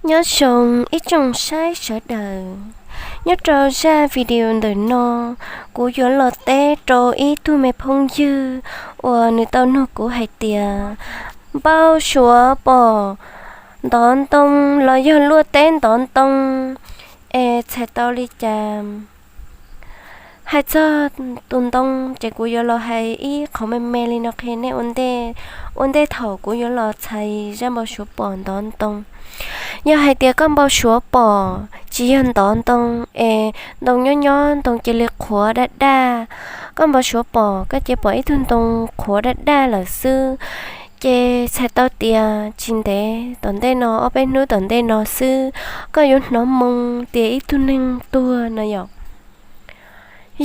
Nyob zoo ib tsoom saib sawv daws, nyob rau zaj video ntawm no, kuv yuav los teb rau ib tug me phooj ywg uas nws tau nug kuv hais tias, npau suav pom ntov ntoo los yog luaj teb ntov ntoo es txhais tau li cas? Hais txog tus ntoo ces kuv yuav los hais ib qho me me li no qhia nej ua ntej, ua ntej thaum kuv yuav los txhais zaj npau suav pom ntov ntoo. Yog hais tias koj npau suav pom tsis yog ntov ntoo es ntoo nyob nyob ntoo cia li qhuav daj daj, koj npau suav pom koj cia li pom ib tug ntoo qhuav daj daj lawm xwb, ces txhais tau tias tsis ntev tom ntej no, ob peb hnub tom ntej no xwb, koj yuav hnov moo tias ib tug neeg tuag no yom.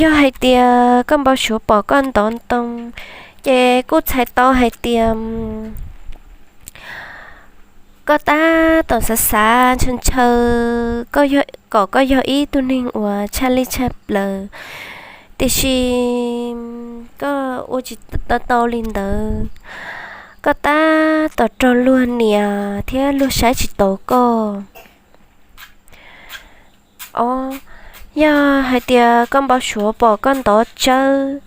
Yog hais tias koj npau suav pom koj ntov ntoo, ces kuj txhais tau hais tias koj tab tom xav xav ntshaw ntshaw kom koj yog ib tug neeg uas tshaj lij tshaj plaws, tiam sis koj ua tsis tau li ntawd. Koj tab tom raug luag nias thiab luag saib tsis taus koj. Os, yog hais tias koj npau suav pom koj ntov tsawb,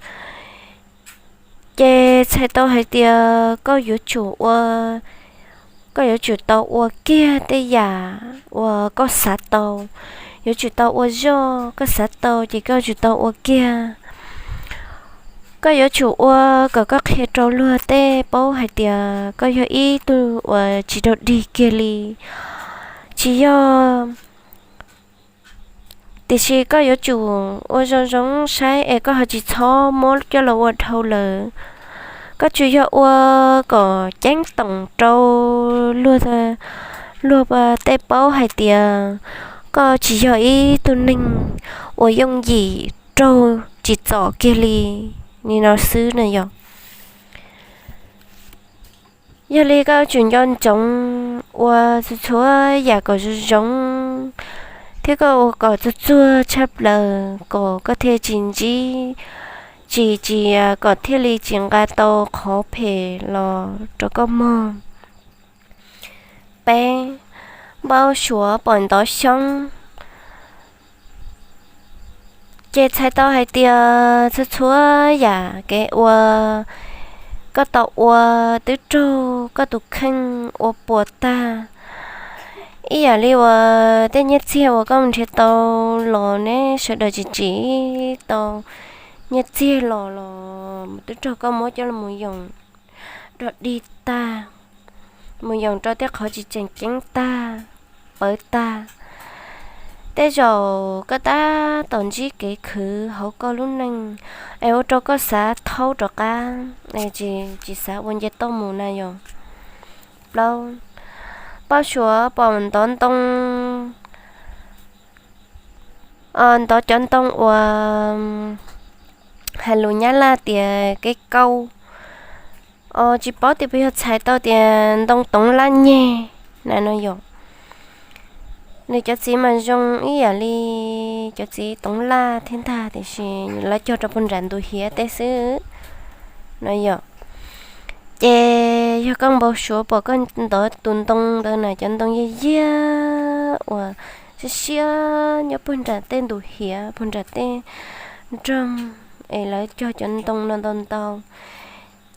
ces txhais tau hais tias koj yuav tsum ua, koj yuav tsum tau ua kiag tej yam uas koj xav tau, yuav tsum tau ua zoj, koj xav tau ces koj yuav tsum tau ua kiag. Koj yuav tsum ua kom koj qhia rau luag tej paub hais tias koj yog ib tug uas tsis raug dig kiag li. Tsis yog, tiam sis koj yuav tsum ua zoo zoo saib es koj ho tsis txhob muab coj los ua dhau lawm. Koj tsuas yog ua kom ceeb toom rau luag, luag tej paub hais tias koj tsis yog ib tug neeg uas yooj yim raug tsim txom kiag li, li no xwb na yom. Yog li koj yuav tsum nco ntsoov ua txhua txhua yam kom zoo zoo, thiab koj ua kom txuag txuag tshaj plaws kom koj thiaj tsis ntsib, tsis, tsis, kom thiaj li tsis nqa tau qhov phem los rau koj mog. Peb, npau suav pom ntov xyoob. Ces txhais tau hais tias txhua txhua yam kev ua koj tau ua twb raug koj tus kheej ua puas tag. Ib yam li uas tej nyiaj txiag uas koj mus nrhiav tau los neb sawv daws tsis tsim tau nyiaj txiag los los twb raug koj muab coj los mus yoom rau dig tag, mus yoom rau tej qhov tsis tseem ceeb tag, pawv tag. Tej zaum koj tab tom ntsib kev khwv hauv koj lub neej es ua rau koj xav thaub rov qab, tsis xav ua nce toj mus na yom. Plaub, npau suav pom ntov ntoo, ntov cov ntoo uas hais lus Nyab Laj tias kev kauj. Tsis paub tias puas yog txhais tau tias ntoo toov laj nyeg na no yom. Nws cov txiv mas zoo ib yam li cov txiv toov laj thiab ntag, tiam sis lawv cog rau puag nram ntu hiav tej xwb no yom. Ces yog koj npau suav pom koj ntov tus ntoo ntawd na, cov ntoo yiag yiag uas siab siab nyob puag nram tej ntu hiav, puag nram tej nroog, es lawv cog cov ntoo no ntau ntau,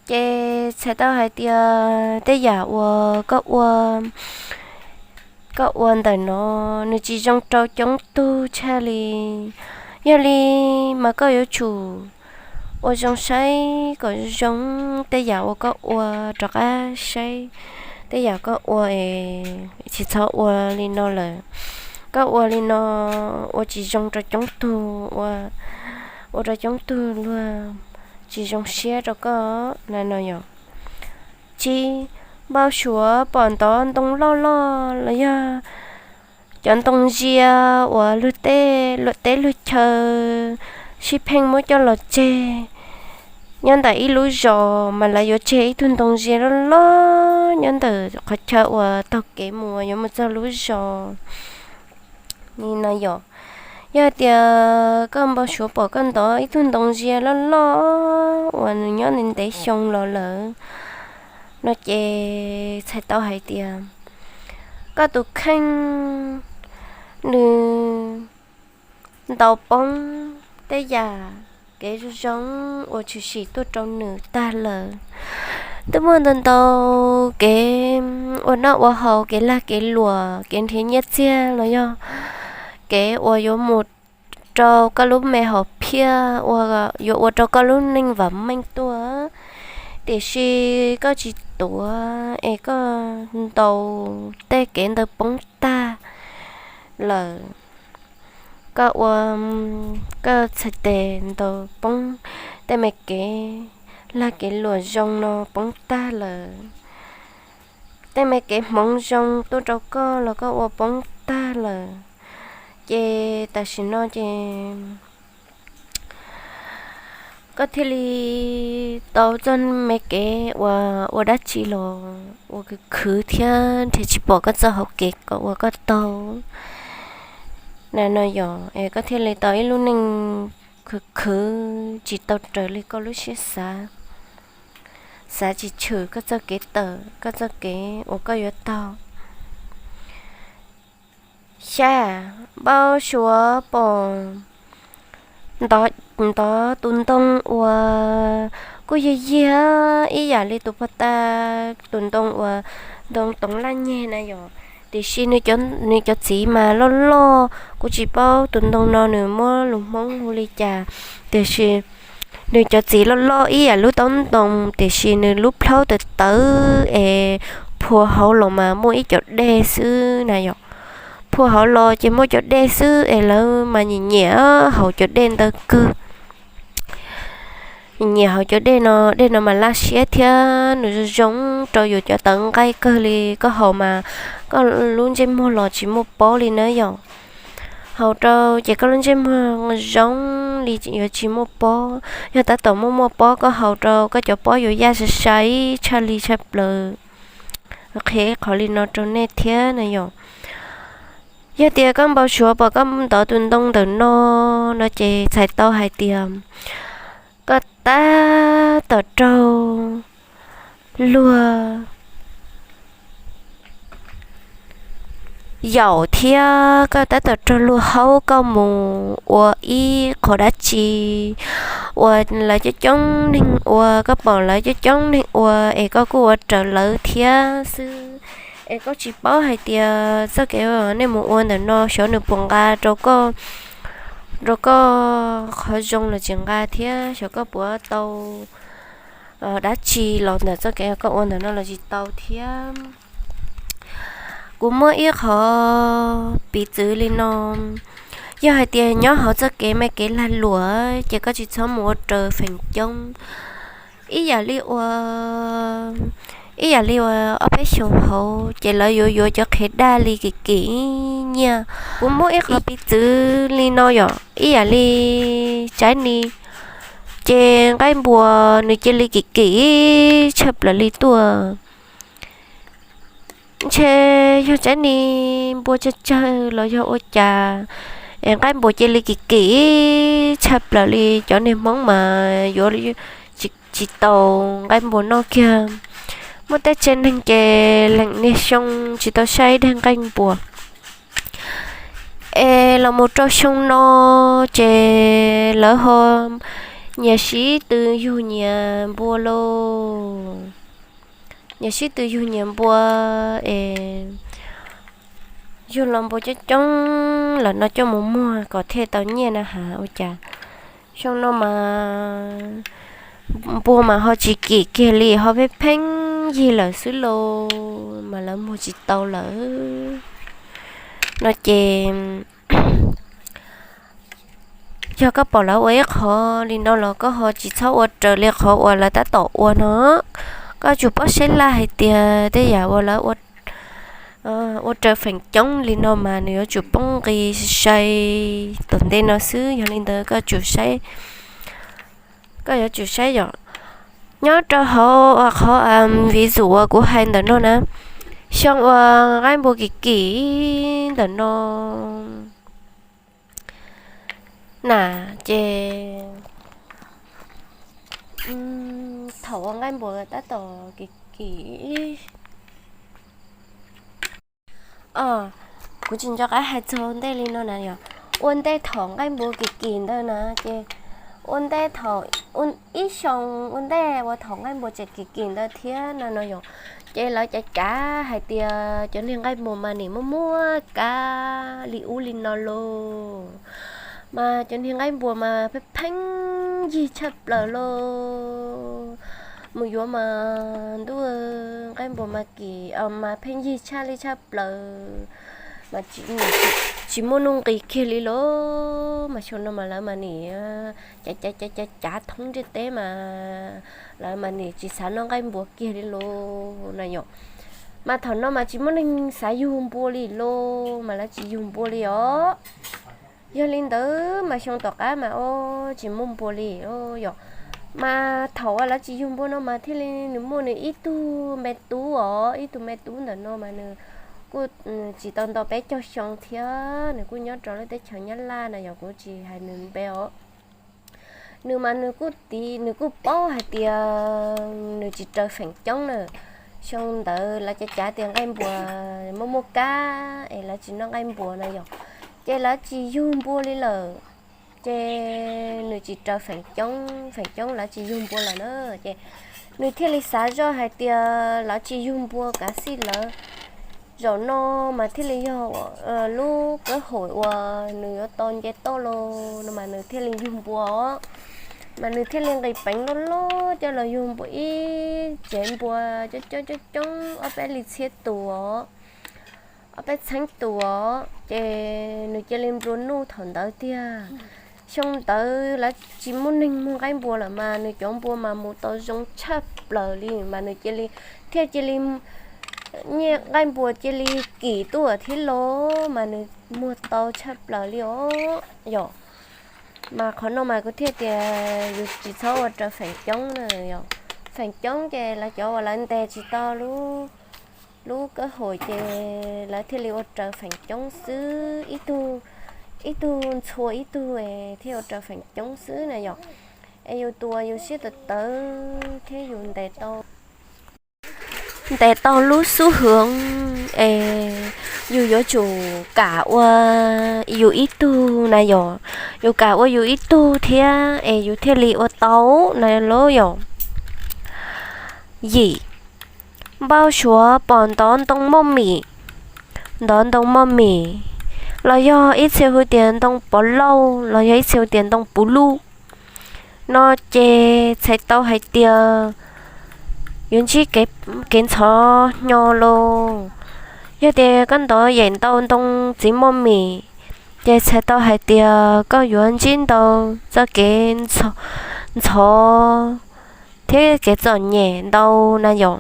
ces txhais tau hais tias tej yam uas koj ua, koj ua ntawm no nws tsis zoo rau coob tug tshaj li. Yog li mas koj yuav tsum ua zoo saib kom zoo tej yam uas koj ua, rov qab saib tej yam koj ua es tsis txhob ua li no lawm. Koj ua li no ua tsis zoo rau coob tug, ua, ua rau coob tug luag tsis zoo siab rau koj na no yom. Tsib, npau suav pom ntov ntoo loj loj los yog cov ntoo zia uas luag tej, luag teb luag chaw sib pheej muab coj los tseg nyob ntawm ib lub zos, mas lawv yuav tseg ib tug ntoo zia loj loj nyob ntawm qhov chaw uas taug kev mus uas yuav mus txog lub zos. Ni no yom, yog hais tias koj npau suav pom koj ntov ib tug ntoo zia loj loj uas nws nyob ntev ntev xyoo los lawm no ces txhais tau hais tias koj tus kheej nws ntaus poob tej yam kev zoo zoo uas tshwm sim tuaj rau nws tag lawm. Twb muaj ntau ntau kev ua noj ua haus, kev lag kev luam, kev nrhiav nyiaj txiag los yog kev uas yuav mus rau koj lub me hom phiaj, yuav ua rau koj lub neej vam meej tuaj, tiam sis koj tsis tuav es koj ntaus tej kev ntawd poob tag lawm. Koj ua, koj txhais tes ntaus poob tej me kev lag kev luam zoo no poob tag lawm. Tej me kev hmoov zoo tuaj rau koj los koj ua poob tag lawm. Ces tam sim no ces koj thiaj li tau txoj me kev uas ua dab tsi los ua khwv khwv thiab nrhiav tsis pom koj txoj hauv kev kom ua koj taug na no yom. Es koj thiaj li tau ib lub neej khwv khwv tsis tau raws li koj lub siab xav, xav tsis tshwm koj txoj kev tawm, koj txoj kev uas koj yuav taug. Xya, npau suav pom ntov tus ntoo uas kuj yig yig ib yam li tus pog tas tus ntoo uas ntoo toov laj nyeg na yom. Tiam sis nws cov txiv mas loj loj, kuv tsis paub tus ntoo no nws muab lus Hmoob hu li cas, tiam sis nws cov txiv loj loj ib yam lub taub ntoo, tiam sis nws lub plhaub tawv tawv es phua hauv los mas muaj ib co dej xwb na yom. Phua hauv los ces muaj cov dej xwb es lawv mas nyiam nyiam haus cov dej ntawd kawg. Nyiam haus cov dej no, dej no mas laj siab thiab nws zoo zoo rau yus cov tawv nqaij kawg li. Koj haus mas koj lub ntsej muag los tsis muaj pob li na yom. Haus rau ces koj lub ntsej muag zoo li yuav tsis muaj pob. Yog tab tom muaj muaj pob koj haus rau koj cov pob yuav yaj sai sai tshaj li tshaj plaws. Qhia qhov li no rau nej thiab na yom. Yog tias koj npau suav pom koj ntov tus ntoo ntawm no, no ces txhais tau hais tias koj tab tom raug luag yaum thiab koj tab tom raug luag haub koj mus ua ib qho dab tsi uas lawv coob coob neeg ua, koj pom lawv coob coob neeg ua es koj kuj ua raws lawv thiab xwb. Es koj tsis paub hais tias txoj kev nej mus ua ntawm no xyov nws puas nqa rau koj, rau koj qhov zoo los tsis nqa thiab xyov koj puas tau dab tsi los ntawm txoj kev koj ua ntawm no los tsis tau thiab. Kuv muaj ib qho piv txwv li no, yog hais tias nyob hauv txoj kev me kev lag luam ces koj tsis txhob mus ua raws feem coob. Ib yam li ua, ib yam li ua ob peb xyoos hauv ces lawv yuav yuav cov qhiav daj li kim kim nyiaj. Kuv muaj ib qho piv txwv li no yom, ib yam li tsaib ni, ces nqaij npua nws cia li kim kim tshaj plaws li tuaj. Ntshe yog tsaib ni npua tsawg tsawg los yog ua cas es nqaij npua cia li kim kim tshaj plaws li. Cov niag Hmoob mas yuav tsis tau nqaij npua noj kiag. Muaj tej tsev neeg ces leem niag xyoo tsis tau saib daig nqaij npua. Es los mus rau xyoo no ces lawv ho nyias sib tw yug nyias npua lauj. Nyias sib tw yug nyias npua es yug los npua coob coob lawm no coj mus muag kom thiaj tau nyiaj na has ua cas. Xyoo no mas npua mas ho tsis kim kiag li, ho pheej pheej yig lawm xwb lauj, mas lawv muag tsis tau lawm no ces yog koj pom lawv ua ib qho li no los koj ho tsis txhob ua raws li qhov uas lawv tab tom ua no. Koj tsum paub saib laj hais tias tej yam uas lawv ua raws feem coob li no mas nws yuav tsum poob nqi sai sai tom ntej no xwb. Yog li ntawd koj tsum saib, koj yuav tsum saib yom. Nyob rau hauv qhov vis zum uas kuv hais ntawm no na, xyoo uas nqaij npua kim kim ntawm no na, ces thaum uas nqaij npua tab tom kim kim Kuv tsis nco qab hais txog ua ntej li no na yog, ua ntej thaum nqaij npua kim kim ntawd na ces ua ntej thaum ib xyoo ua ntej uas thaum nqaij npua tseem kim kim ntawd thiab no no yog, ces lawv cav cav hais tias cov niag nqaij npua mas nim muaj muaj kab li ub li no lauj. Mas cov niag nqaij npua mas pheej pheej yig tshaj plaws lauj. Mus yuav mas ntuj, nqaij npua mas kim mas pheej yig tshaj li tshaj plaws, mas tsis muaj nuj nqis kiag li lauj. Mas xyoo no mas lawv mas nim cav cav cav cav thoob ntiaj teb mas lawv mas nim tsis xav noj nqaij npua kiag li lauj na yom. Mas thaum no mas tsis muaj neeg xav yug npua li lauj, mas lawv tsis yug npua li os. Yog li ntawd mas xyoo tom qab mas o tsis muaj npua li yom. Mas thaum uas lawv tsis yug npua no mas thiaj li nws muaj nws ib tug me tub os, ib tug me tub ntawm no mas nws kuj tsis tau ntau peb caug xyoo thiab, nws kuj nyob rau lub teb chaws Nyab Laj na yom, kuv tsis hais nws npe os. Nws mas nws kuj tiv nws kuj paub hais tias nws tsis raws feem coob na. Xyoo ntawd lawv cav cav tias nqaij npua muaj muaj kab es lawv tsis noj nqaij npua na yom, ces lawv tsis yug npua li lawm. Ces nws tsis raws feem coob, feem coob lawv tsis yug npua lawm na, ces nws thiaj li xav zoj hais tias lawv tsis yug npua kav xij lawv. Zaum no mas thiaj li yog lub kab haum uas nws yuav tau nce toj los no mas nws thiaj li yug npua os. Mas nws thiaj li nqis peev loj loj coj los yug npua ib tsev npua coob coob coob coob ob peb li txhiab tus os, ob peb txheeb tus os, ces nws cia li nplua nuj thaum ntawd tiag. Xyoo ntawd lawv tsis muaj neeg muag nqaij npua lawm mas nws cov npua mas mus tau zoo tshaj plaws li, mas nws cia li thiaj cia li nyiaj nqaij npua cia li kim tuaj thiab los mas nws muag tau tshaj plaws li os yom. Mas qhov no mas kuv thiaj tias yus tsis txhob ua raws feem coob na yom. Feem coob ces lawv cov uas lawv ntes tsis tau lub kab haum ces lawv thiaj li ua raws feem coob xwb, ib tug ntxhua ib tug thiaj ua raws feem coob xwb na yom. Es yus tus uas yus siab tawv tawv thiab yus ntes tau, ntes tau lub xub hwv es yus yuav tsum kam ua yus ib tug na yom, yus kam ua yus ib tug thiab es yus thiaj li ua tau na lauj yom. Yim, npau suav pom ntov ntoo moj mim, ntov ntoo moj mim, los yog ib txhia hu tias ntoo pov lauj, los yog ib txhia hu tias ntoo puv luj no ces txhais tau hais tias yuav ntsib kev ntxhov hnyo lauj. Yog tias koj ntov yem ntau ntoo txiv moj mim, ces txhais tau hais tias koj yuav ntsib ntau txoj kev ntxhov thiab kev txom nyem ntau na yom.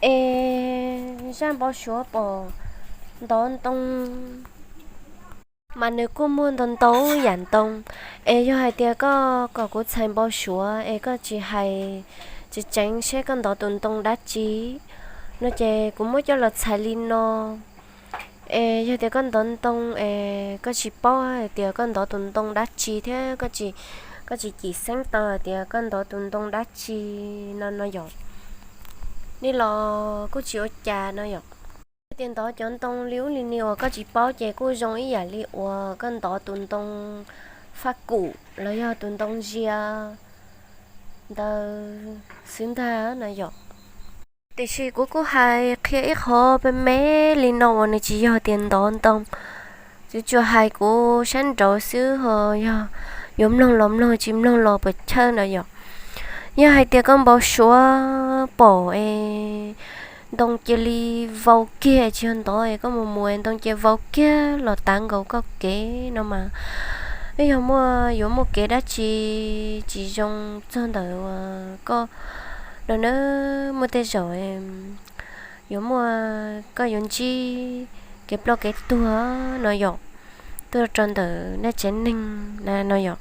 Es zaj npau suav pom ntov ntoo mas nws kuj muaj ntau ntau yam ntoo. Es yog hais tias koj kom kuv txhais npau suav es koj tsis hais tseem ceeb seb koj ntov tus ntoo dab tsi no ces kuv muab coj los txhais li no. Es yog tias koj ntov ntoo es koj tsis paub hais tias koj ntov tus ntoo dab tsi thiab koj tsis cim xeeb tau hais tias koj ntov tus ntoo dab tsi no no yom, nej los kuj tsis ua cas no yom. Yog tias ntov cov ntoo li ub li ni uas koj tsis paub ces kuj zoo ib yam li uas koj ntov tus ntoo faj kum los yog tus ntoo zia ntawd xwb ntag no yom. Tiam sis kuv kuj hais qhia ib qho me me li no uas nws tsis yog tias ntov ntoo, tsuas tsuas hais kuv sab nraud xwb ho yog yuav mloog los mloog, tsis mloog los puas chawj no yom. Yog hais tias koj npau suav pom es ntoo cia li vau kiag, tsis yog ntov es koj mus mus es ntoo cia vau kiag los tav nkaus koj kev no mas, yog muaj yuav muaj kev dab tsi tsis zoo txog ntawm koj no na, muaj tej zaum yuav muaj, koj yuav ntsib kev ploj kev tuag no yom, tuaj rau ntawm nej tsev neeg na no yom.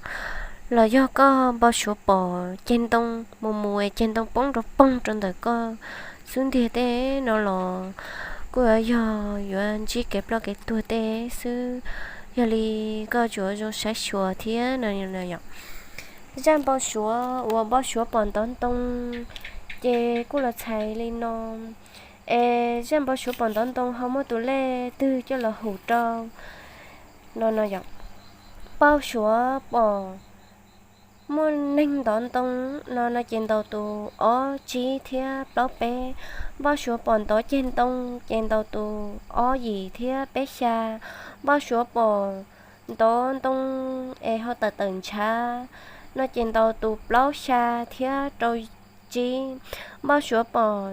Los yog koj npau suav pom ceg ntoo mus mus es ceg ntoo poob rau poog rau ntawm koj xub ntiag tej no los kuj yuav yog yuav ntsib kev ploj kev tuag tej xwb. Yog li koj tsuas zoo saib xyuas thiab no yom. Zaj npau suav uas npau suav pom ntov ntoo ces kuj los txhais li no. Es zaj npau suav pom ntov ntoo ho muaj tus lej twg coj los hu rau no no yom. Npau suav pom muaj neeg ntov ntoo no no ces ntaus tus ob tsib thiab plaub peb. Npau suav pom ntov ceg ntoo ces ntaus tus ob yim thiab peb xya. Npau suav pom ntov ntoo es ho tawm tawm ntshav no ces ntaus tus plaub xya thiab rau tsib. Npau suav pom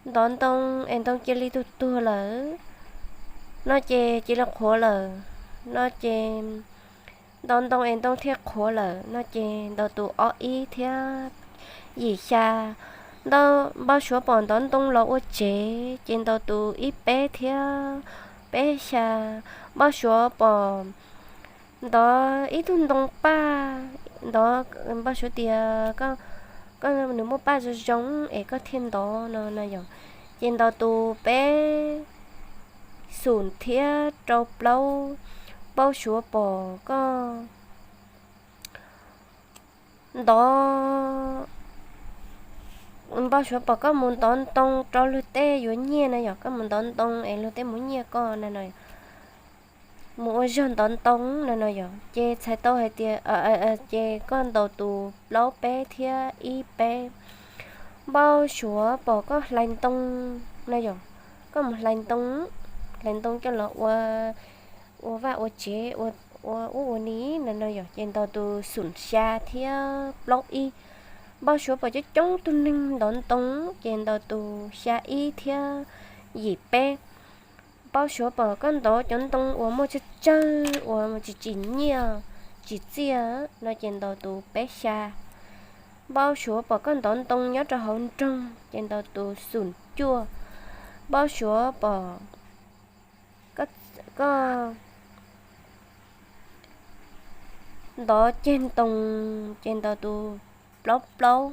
ntov ntoo es ntoo cia li tuag tuag lawm no ces cia li qhuav lawm no ces ntov ntoo es ntoo thiaj qhuav lawm no ces ntaus tus ob ib thiab yim xya. Npau suav pom ntov ntoo los ua tsev ces ntaus tus ib peb thiab peb xya. Npau suav pom ntov ib tug ntoo paj, ntov, npau suav tias koj, nws muaj paj zoo zoo es koj thiaj ntov no no yom. Ces ntaus tus peb xum thiab rau plaub. Npau suav pom koj ntov, npau suav pom koj mus ntov ntoo rau luag tej yuav nyiaj na yom, koj mus ntov ntoo es luag tej muab nyiaj koj na no, mus ua zog ntov ntoo na no yom, ces txhais tau hais tias, ces koj ntaus tus plaub peb thiab ib peb. Npau suav pom koj hlais ntoo na yom, koj mus hlais ntoo, hlais ntoo coj los ua, ua vaj ua tsev, ua ub ua ni na no yom, ces ntaus tus xum xya thiab plaub ib. Npau suav pom coob coob tug neeg ntov ntoo ces ntaus tus xya ib thiab yim peb. Npau suav pom koj ntov cov ntoo uas muaj tsawg tsawg uas tsis tsim nyiaj tsim txiaj no ces ntaus tus peb xya. Npau suav pom koj ntov ntoo nyob rau hauv nroog ces ntaus tus xum cuaj. Npau suav pom koj ntov ceg ntoo ces ntaus tus plaub plaub.